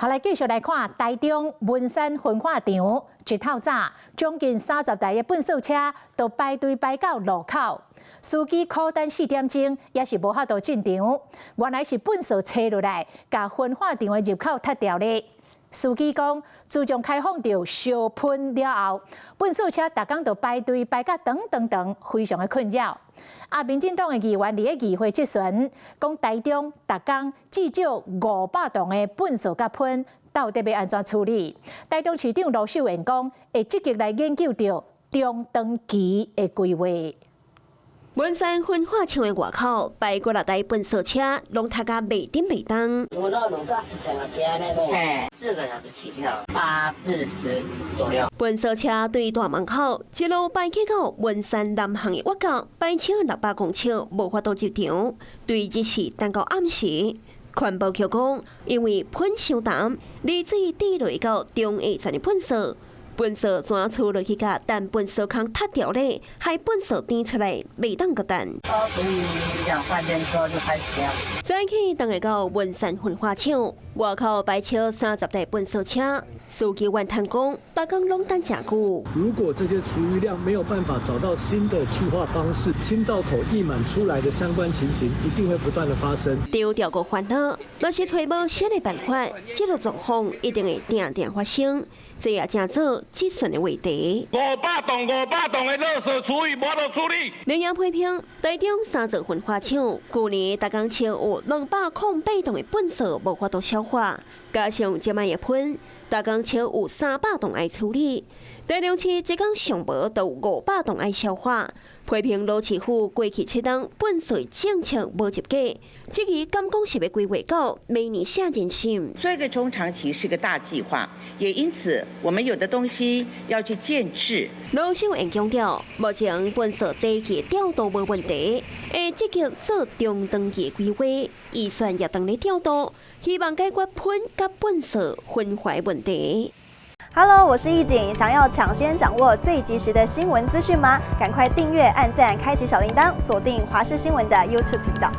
好，來繼續來看台中文山焚化場，一透早，將近30台的糞掃車都排隊排到路口，司機苦等4點鐘，也是無法度進場。原來是糞掃車落來，共焚化場的入口塞牢咧。司機講，自從開放著燒噴了後，糞掃車逐工都排隊排甲長長長，非常的困擾。啊，民進黨的議員佇咧議會質詢，講台中逐工至少500棟的糞掃佮噴，到底欲按怎處理？台中市長盧秀燕講，會積極來研究著中長期的規劃。文山焚化廠的外口排幾若台糞掃車，攏塞甲袂振袂動。 4個小時起跳，8至10左右。糞掃車對大門口一路排去到文山南巷的外口，排超600公尺，無法度入場。對日時等到暗時，環保局講，因為噴傷重，濾水滴落到中下層的糞掃。糞掃全出落去，共等糞掃空塞牢咧，害糞掃甜出來，袂當閣等。所以兩三點之後就開始掉。早起當會到文山焚化廠外口排超30台糞掃車，司機怨嘆講，逐工攏等誠久。如果這些廚餘量沒有辦法找到新的去化方式，清道口溢滿出來的相關情形一定會不斷的發生。丟掉個煩惱，若是揣無新的辦法，這個狀況一定會定定發生。這也成做質詢的話題。500棟500棟的垃圾廚餘無法度處理。綠營批評台中三座焚化廠，舊年逐工超有208棟的糞掃無法度消化，加上這擺的噴，逐工超有300棟愛處理。台中市一工上無都有500棟愛消化，批評羅市府過去7冬糞掃政策無及格，質疑敢講是欲規劃到明年卸任心。做一個中長期是個大計劃，也因此我們有的東西要去建制。盧秀燕強調，目前糞掃短期調度無問題，會積極做中長期規劃，預算也當咧調度，希望解決噴佮糞掃焚化問題。 Hello，我是易景，想要搶先掌握最及時的新聞資訊嗎？趕快訂閱、按讚、開啟小鈴鐺，鎖定華視新聞的 YouTube 頻道。